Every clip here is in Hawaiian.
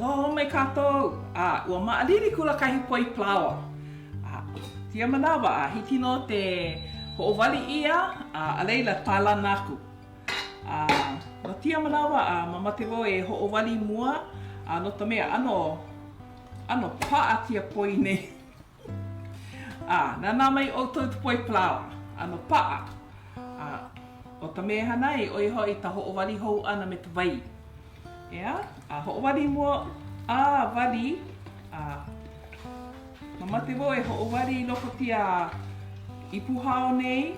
Aloha hou mai kākou, a ua maʻalili kula kahi poi palaoa. A tia manawa, a hiki nō te hoʻowali ʻia, a a laila tālana aku. A no tia manawa, a mamate wau e hoʻowali mua, a no ka mea, ʻano, ʻano paʻa tia poi nei. A nānā mai ʻoukou i ka poi palaoa, ʻano paʻa. A ʻo ka mea e hana ai, ʻo ia hoʻi ka hoʻowali hou ʻana me ka wai. ʻEā, a hoʻowali mua, a wali, a mamate wau e hoʻowali i loko tia ipu hao nei,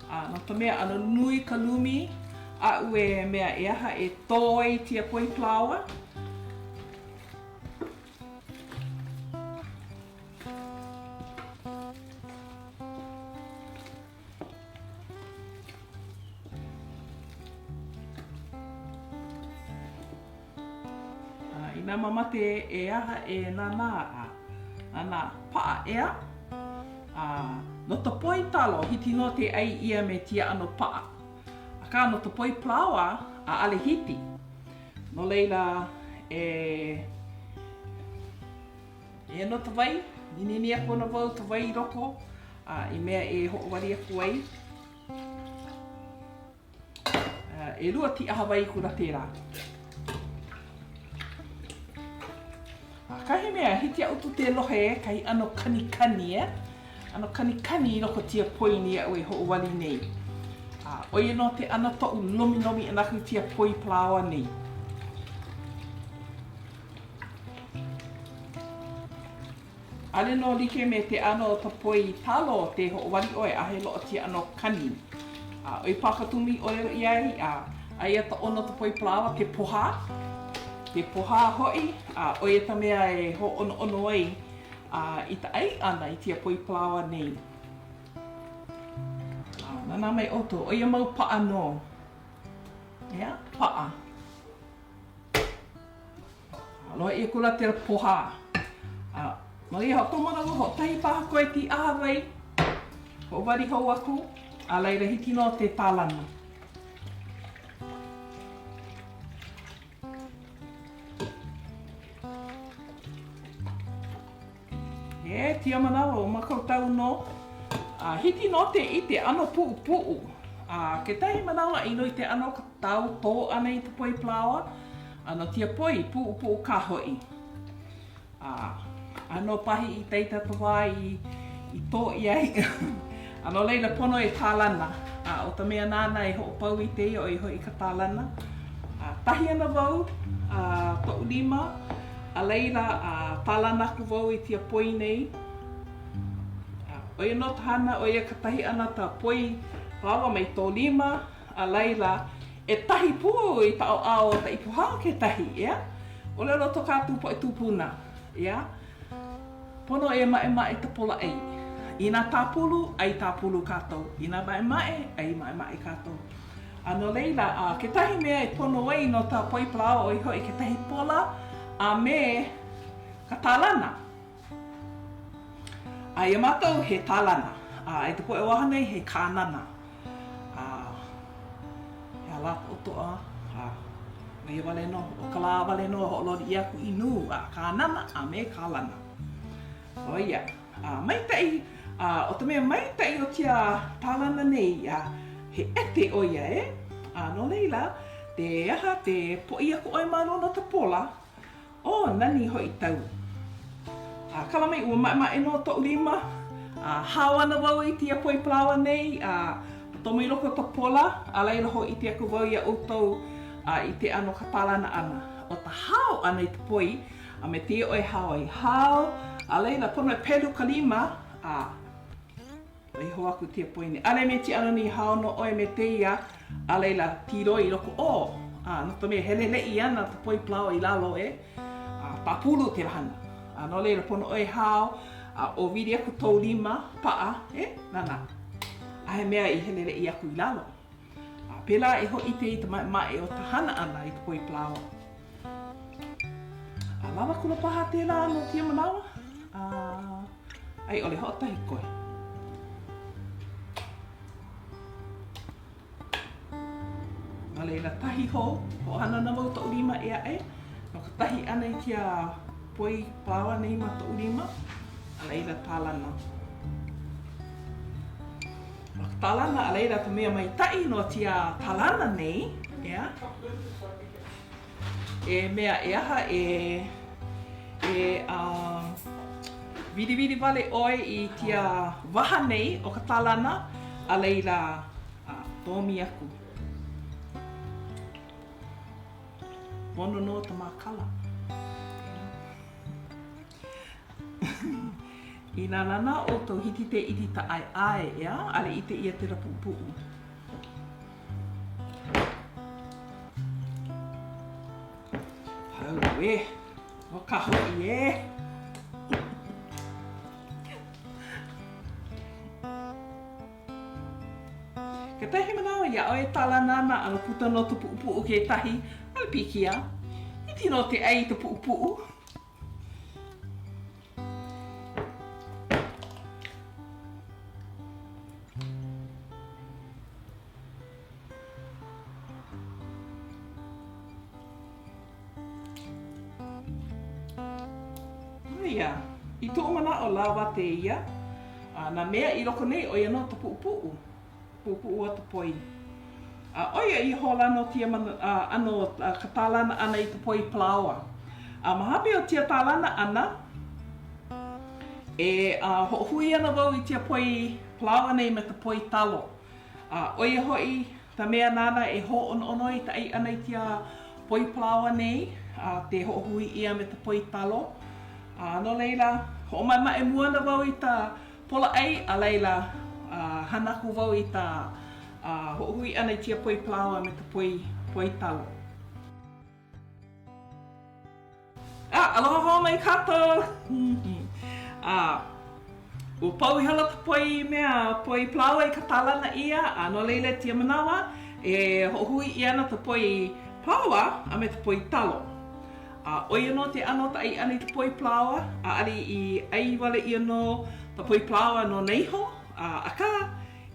a no ka mea ʻano nui ka lumi aʻu e mea e aha e tō ai tia poi palaoa. A inā mamate e aha e nānā a nānā paʻa ʻea, a no ka poi talo hiki nō te ʻai ʻia me tia ʻano paʻa. Akā no ka poi palaoa ʻaʻale hiki. No laila e Eia nō ta wai, ninini aku ana wau ta wai i loko, a i mea e hoʻowali aku ai. ʻElua kīʻaha wai kula pēlā. A kahi mea, hiki iaʻu tu te lohe kahi ʻano kanikani, e? ʻAno kanikani i loko tia poi nei aʻu e hoʻowali nei. A ʻo ia nō te ʻano toʻu lomilomi ʻana aku i tia poi palaoa nei. ʻAʻole nō like me te ʻano o ka poi talo te hoʻowali ʻoe ʻaʻahe loaʻa tia ʻano kani. A ʻoi paha ka tumi i ʻōlelo ʻia ai, a aia ta ʻono ta poi palaoa ke pohā, ke pohā hoʻi, a ʻo ia ka mea e hōʻonoʻono ai a i ta ʻai ʻana i tia poi palaoa nei. A nānā mai ʻoukou, ʻo ia mau paʻa nō. ʻEā, paʻa. Lohe ʻia kula tela pohā. A no ia hoʻokahi manawa hoʻokahi paha koe kīʻaha wai, hoʻowali hou aku, a laila hiki nō te tālana. E tia manawa, ua makautau nō. A hiki nō te i te ʻano puʻupuʻu. A kekahi manawa ʻino i te ʻano o ka tau tō ʻana i ka poi palaoa, a no tia poi, puʻupuʻu kā hoʻi. A ʻano pahi itaita ka wā i i tō ʻia ai. A no laila pono e tālana. A ʻo ka mea nāna e hoʻopau i tēia ʻo ia hoʻi ka tālana. A tahi ana wau a toʻu lima, A laila, tālana aku wau i tia poi nei. A ʻo ia nō ka hana, ʻo ia ka tahi ʻana ta poi palaoa mai tō lima, a laila, e tahi pū i ka ʻaoʻao o ka ipu hao kekahi, ʻeā? ʻŌlelo to kākou poʻe tūpuna, ʻeā? Pono e maʻemaʻe ka pola ʻai. Inā tāpulu, ʻai tāpulu kākou. Inā maʻemaʻe, ʻai maʻemaʻe kākou. A no laila, a kekahi mea e pono ai no ka poi palaoa ʻo ia hoʻi kekahi pola a me ka tālana. A iā mākou he tālana, a i ka poʻe Oahu nei he kānana. A he ala toʻotoʻa, a ʻo ia wale nō, ʻo ka lā wale nō e hoʻololi ʻia aku i nū a kānana a me kālana. ʻO ia. A maikaʻi, a ʻo ka mea maikaʻi o tia tālana nei, a he ʻete ʻo ia, e? A no laila, te aha, te poʻi aku ʻoe ma luna o ka pola, ō, nani hoʻi tau. A kala mai, ua maʻemaʻe nō toʻu lima, a hao ana wau i tia poi palaoa nei, a tomo i loko o ka pola, a laila hōʻike aku wau iā ʻoukou a i ke ʻano ka tālana ʻana. ʻO ka hao ʻana i ka poi, A me kēia ʻoe hao ai. Hao, a laila, pono e pelu ka lima, a waiho aku tia poina. ʻAʻole me tia ʻano nei hao nō ʻoe me tēia, a laila, tīloi i loko o, a no ka mea, heleleʻi ana ka poi palaoa i lalo e, a pāpulu kēlā hana. A no laila, pono ʻoe hao, a ʻōwili aku tou lima, paʻa, e, nānā. A he mea i heleleʻi aku i lalo. A pēlā e hōʻike i ka maʻemaʻe o ka hana ʻana i ka poi palaoa. A lawa kula paha tēlā no kēia manawa? A, a i ʻole hoʻokahi koe. No laila, tahi hou, hoʻohana ana wau toʻu lima e aʻe. No ka tahi ʻana i tia poi palaoa nei ma toʻu lima, a laila tālana. ʻO ka tālana, a laila ka mea maitaʻi no tia tālana nei, ʻeā? E mea e aha e e uh, wiliwili wale ʻoe i tia waha nei o ka tālana, a laila uh, tomi aku. Pono nō ta mākala. Inā nānā ʻoutou hiki te ʻili ta ʻaeʻae, ʻeā, ʻaʻole ʻike ʻia tela puʻupuʻu. Auē, ʻo ka hoʻi ē. Kekahi manawa iā ʻoe e tālana ana ʻano puta nō ta puʻupuʻu kekahi, ʻaʻole pilikia. Hiki nō ke ʻai i ka puʻupuʻu. Ia, i toʻu manaʻo lawa tēia, a nā mea i loko nei ʻo ia nō ta puʻupuʻu, puʻupuʻu a ta poi. A ʻo ia ihola nō tia ʻano ka tālana ʻana i ka poi palaoa. A ma hope o tia tālana ʻana, e hoʻohui ana wau i tia poi palaoa nei me ka poi talo. A ʻo ia hoʻi ka mea nāna e hōʻonoʻono i ka ʻai ʻana i tia poi palaoa nei, a te hoʻohui ʻia me ka poi talo. A no laila, hoʻomaʻemaʻe mua ana wau i ka pola ʻai, a laila, hana aku wau i ka hoʻohui ʻana i tia poi palaoa me ka poi, poi talo. A, aloha hou mai kākou! A, ua pau ihola ka poi mea, poi palaoa i ka tālana ʻia, a no laila tia manawa, e hoʻohui ʻia ana ka poi palaoa a me ka poi talo. A ʻo ia nō te ʻano o ka ʻai ʻana i ka poi palaoa, ʻaʻole i ʻai wale ʻia nō ka poi palaoa nona iho, a, akā,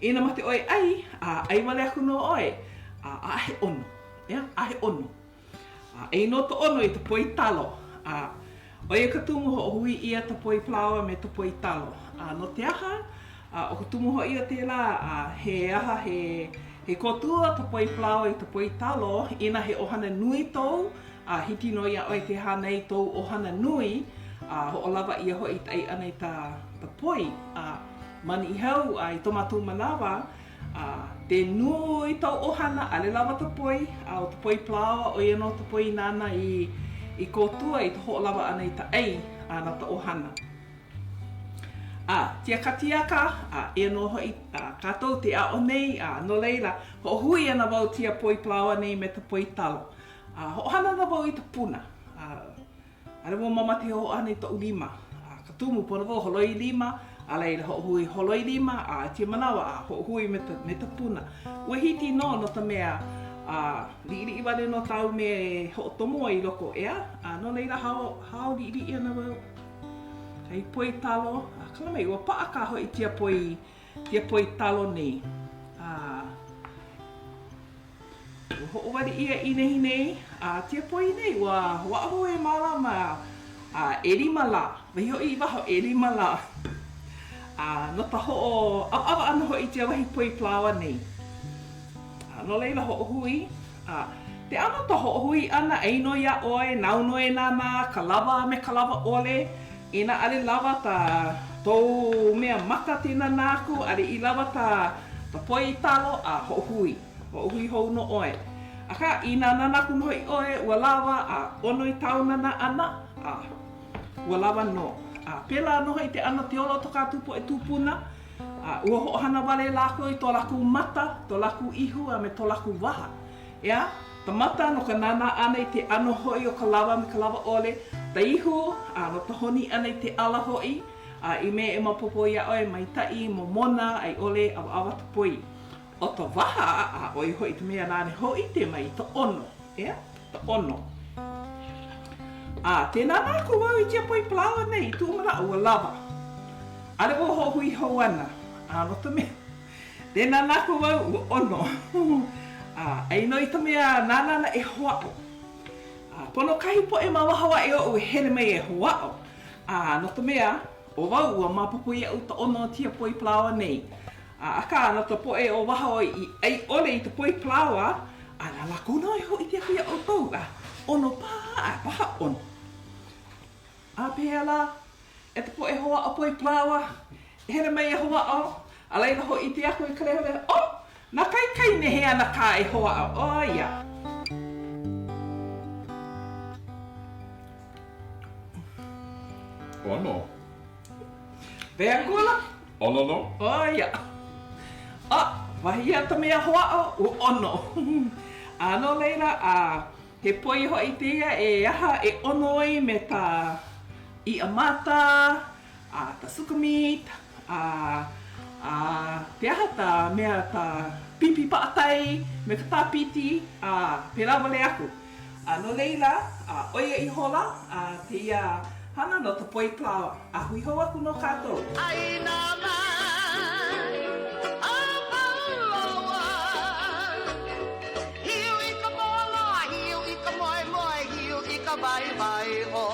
inā make ʻoe e ʻai, a ʻai wale aku nō ʻoe, a ʻaʻahe ʻono, ʻeā, ʻaʻahe ʻono. A ʻai nō ka ʻono i ka poi talo. A ʻo ia ka tumu hoʻohui ʻia ka poi palaoa me ka poi talo. A no te aha? A ʻo ka tumu hoʻi o tēlā, a he aha he he kōkua ka poi palaoa i ka poi talo inā he ʻohana nui tou, a hiki nō iā ʻoe ke hānai tou ʻohana nui, a hoʻolawa ʻia hoʻi ka ʻai ʻana i ka ka poi. A ma Niʻihau, a i ko mākou manawa, A te nui tou ʻohana, ʻaʻole lawa ka poi, a ʻo ka poi palaoa, ʻo ia nō ka poi nāna i i kōkua i ka hoʻolawa ʻana i ka ʻai a na ka ʻohana. A, tiakatiaka, a eia nō hoʻi a kākou te aʻo nei, a no laila, hoʻohui ana wau tia poi palaoa nei me ka poi talo. A hoʻohana ana wau i ka puna. A. ʻAʻole wau mamake e hoʻohana i toʻu lima. A ka tumu, pono wau holoi lima, a laila hoʻohui holoi lima, a i kēia manawa, a hoʻohui me ka, me ka puna. Ua hiki nō no ka mea, a liʻiliʻi wale nō tāu mea e hoʻotomo ai i loko, ʻeā? A no laila, hao, hao liʻiliʻi ana wau. Kahi poi talo, a kala mai, ua paʻa kā hoʻi tia poi, tia poi talo nei. A. Ua hoʻowali ʻia i nehinei, a tia poi nei, ua hoʻāʻo wau e mālama a ʻelima lā, waiho hoʻi i waho ʻelima lā, a no ka hoʻoʻawaʻawa ʻana hoʻi i tia wahi poi palaoa nei. A no laila hoʻohui, a te ʻano ka hoʻohui ʻana, ʻai nō iā ʻoe, nāu nō e nānā ka lawa a me ka lawa ʻole, inā ʻaʻole lawa ka tou mea maka te nānā aku, ʻaʻole i lawa ka ka poi talo, a hoʻohui. Hoʻohui hou nō ʻoe. Akā, inā nānā aku nō hoʻi ʻoe, ua lawa, a ʻono i tāu nānā ʻana, a ua lawa nō. A pēlā nō hoʻi te ʻano te ola o to kākou poʻe kūpuna, a ua hoʻohana wale lākou i to lākou mata, to lākou ihu, a me to lākou waha. ʻEā, ka mata no ka nānā ʻana i te ʻano hoʻi o ka lawa me ka lawa ʻole, ka ihu, a no ka honi ʻana i te ʻala hoʻi, a i mea e maopopo iā ʻoe, maikaʻi, momona, a i ʻole, ʻawaʻawa ka poi. ʻO ka waha, a ʻo ia hoʻi ka mea nāna e hōʻike mai i ka ʻono, ʻeā, ka ʻono. A ke nānā aku wau i kēia poi palaoa nei i kuʻu manaʻo ua lawa. ʻAʻole wau hoʻohui hou ana, a no ka mea, ke nānā aku wau ua ʻono. A ʻai nō i ka mea nāna e hoʻāʻo. A pono kahi poʻe ma waho aʻe oʻu e hele mai e hoʻāʻo. A no ka mea, ʻo wau ua maopopo iaʻu ka ʻono o kēia poi palaoa nei. A akā, no ka poʻe o waho i ʻai ʻole i ka poi palaoa, a na lākou nō e hōʻike aku iā ʻoukou, a ʻono paha, a paha ʻono. A pehea lā, e ka poʻe hoʻāʻo poi palaoa, e hele mai e hoʻāʻo, a laila hōʻike aku i ka lehulehu, oh, na kaikaine he ana kā e hoʻāʻo, ʻo ia. ʻOno. Pehea kula? ʻOno nō. ʻO ia. A, wahi a ka mea hoʻāʻo, ua ʻono. A no laila, a he poi hoʻi kēia e aha e ʻono ai me ka iʻa mata, a ka suka meat, a, a he aha ka mea ka pipi paʻakai me ka kāpiti, a pēlā wale aku. A no laila, a ʻo ia ihola a kēia hana no ka poi palaoa. A hui hou aku nō kākou. ʻAi nā mea a pau loa. Hiu i ka moana, hiu i ka moemoe, hiu i ka waiwai o.